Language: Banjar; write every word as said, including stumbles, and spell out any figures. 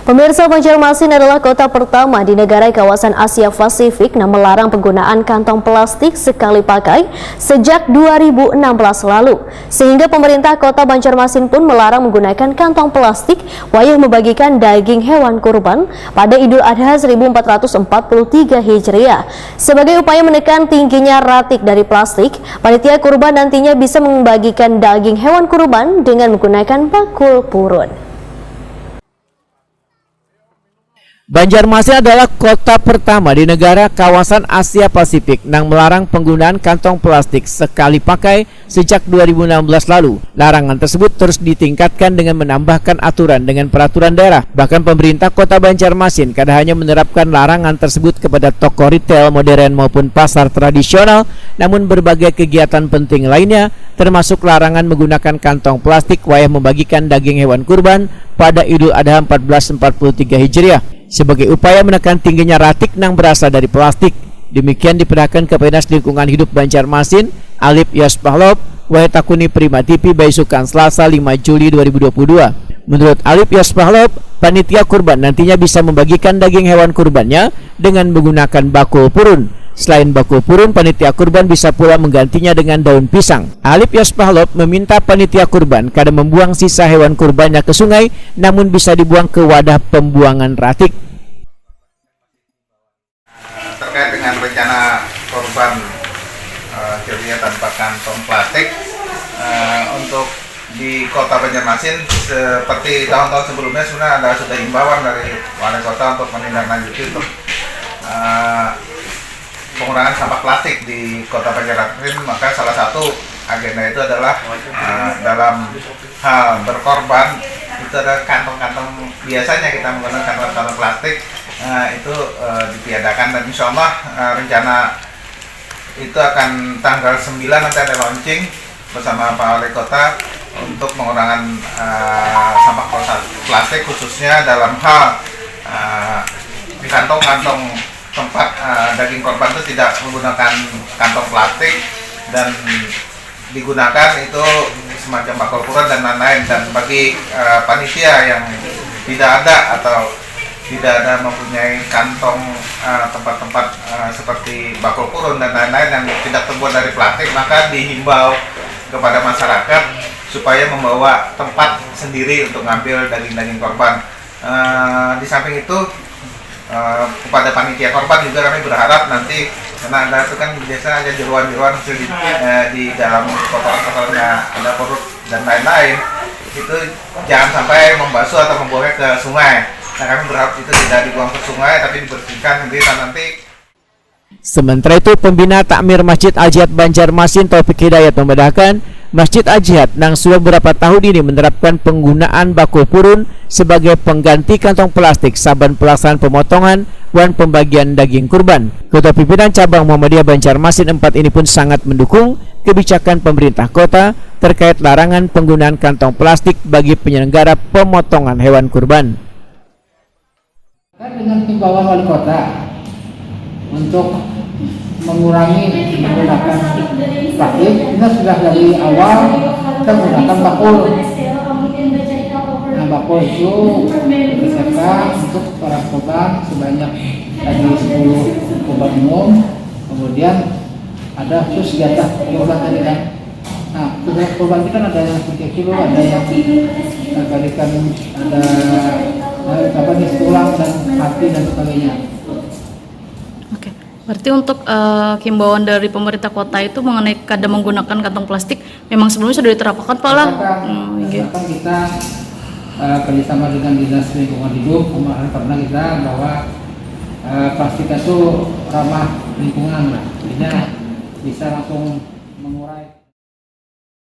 Pemirsa, Banjarmasin adalah kota pertama di negara kawasan Asia Pasifik yang melarang penggunaan kantong plastik sekali pakai sejak dua ribu enam belas lalu, sehingga pemerintah kota Banjarmasin pun melarang menggunakan kantong plastik wayah membagikan daging hewan kurban pada Idul Adha seribu empat ratus empat puluh tiga Hijriah. Sebagai upaya menekan tingginya ratik dari plastik, panitia kurban nantinya bisa membagikan daging hewan kurban dengan menggunakan bakul purun. Banjarmasin adalah kota pertama di negara kawasan Asia Pasifik nang melarang penggunaan kantong plastik sekali pakai sejak dua ribu enam belas lalu. Larangan tersebut terus ditingkatkan dengan menambahkan aturan dengan peraturan daerah. Bahkan pemerintah kota Banjarmasin kada hanya menerapkan larangan tersebut kepada toko retail modern maupun pasar tradisional, namun berbagai kegiatan penting lainnya, termasuk larangan menggunakan kantong plastik wayah membagikan daging hewan kurban pada Idul Adha empat belas empat puluh tiga Hijriah, sebagai upaya menekan tingginya ratik nang berasal dari plastik. Demikian dipedahkan Kapenas Lingkungan Hidup Banjarmasin, Alip Yaspahlop, wayah takuni Prima T V baisukan Selasa lima Juli dua ribu dua puluh dua. Menurut Alip Yaspahlop, panitia kurban nantinya bisa membagikan daging hewan kurbannya dengan menggunakan bakul purun. Selain bakul purun, panitia kurban bisa pula menggantinya dengan daun pisang. Alip Yaspahlop meminta panitia kurban kada membuang sisa hewan kurbannya ke sungai, namun bisa dibuang ke wadah pembuangan ratik. Terkait dengan rencana korban eh, jadinya tanpa kantong plastik eh, untuk di kota Banjarmasin, seperti tahun-tahun sebelumnya, sebenarnya ada sudah imbauan dari wali kota untuk menindaklanjuti untuk eh, pengurangan sampah plastik di kota Banjarmasin. Maka salah satu agenda itu adalah eh, dalam hal berkorban, itu ada kantong-kantong, biasanya kita menggunakan kantong-kantong plastik eh, itu eh, ditiadakan, dan insya Allah eh, rencana itu akan tanggal sembilan nanti ada launching bersama Pak Wali Kota untuk pengurangan eh, sampah plastik, khususnya dalam hal eh, kantong-kantong tempat eh, daging korban itu tidak menggunakan kantong plastik dan digunakan itu semacam bakul purun dan lain-lain. Dan bagi eh, panitia yang tidak ada atau tidak ada mempunyai kantong eh, tempat-tempat eh, seperti bakul purun dan lain-lain yang tidak terbuat dari plastik, maka dihimbau kepada masyarakat supaya membawa tempat sendiri untuk ngambil daging-daging korban. Eh, di samping itu eh, kepada panitia korban juga kami berharap nanti, karena ada itu kan biasa ada jeruan-jeruan hasil di, eh, di dalam kotoran-kotorannya, ada perut dan lain-lain, itu jangan sampai membasuh atau membuangnya ke sungai. Nah, kami berharap itu tidak dibuang ke sungai tapi dibersihkan sendiri, dan nanti Sementara itu, Pembina Takmir Masjid Al-Jihad Banjarmasin, Taufik Hidayat, memedahkan Masjid Al-Jihad nang sudah beberapa tahun ini menerapkan penggunaan bakul purun sebagai pengganti kantong plastik saban pelaksanaan pemotongan wan pembagian daging kurban. Ketua Pimpinan Cabang Muhammadiyah Banjarmasin empat ini pun sangat mendukung kebijakan pemerintah kota terkait larangan penggunaan kantong plastik bagi penyelenggara pemotongan hewan kurban. Terkait dengan himbauan wali kota untuk mengurangi menggunakan plastik, kita sudah dari awal kita menggunakan bakul. Nah, bakul itu dipersiapkan untuk para korban sebanyak tadi sepuluh korban umum, kemudian ada khusus jatah korban tadi kan. Nah, tugas korban itu kan ada yang tiga kilo, ada yang eh, balikan ada eh, apa nih tulang dan hati dan sebagainya. Oke, berarti untuk eh, himbauan dari pemerintah kota itu mengenai kada menggunakan kantong plastik memang sebelumnya sudah diterapkan, Pak lah. Misalkan, Hmm, iya. misalkan kita eh, kerjasama dengan dinas lingkungan hidup kemarin pernah kita bahwa eh, plastik itu ramah lingkungan lah, jadinya bisa langsung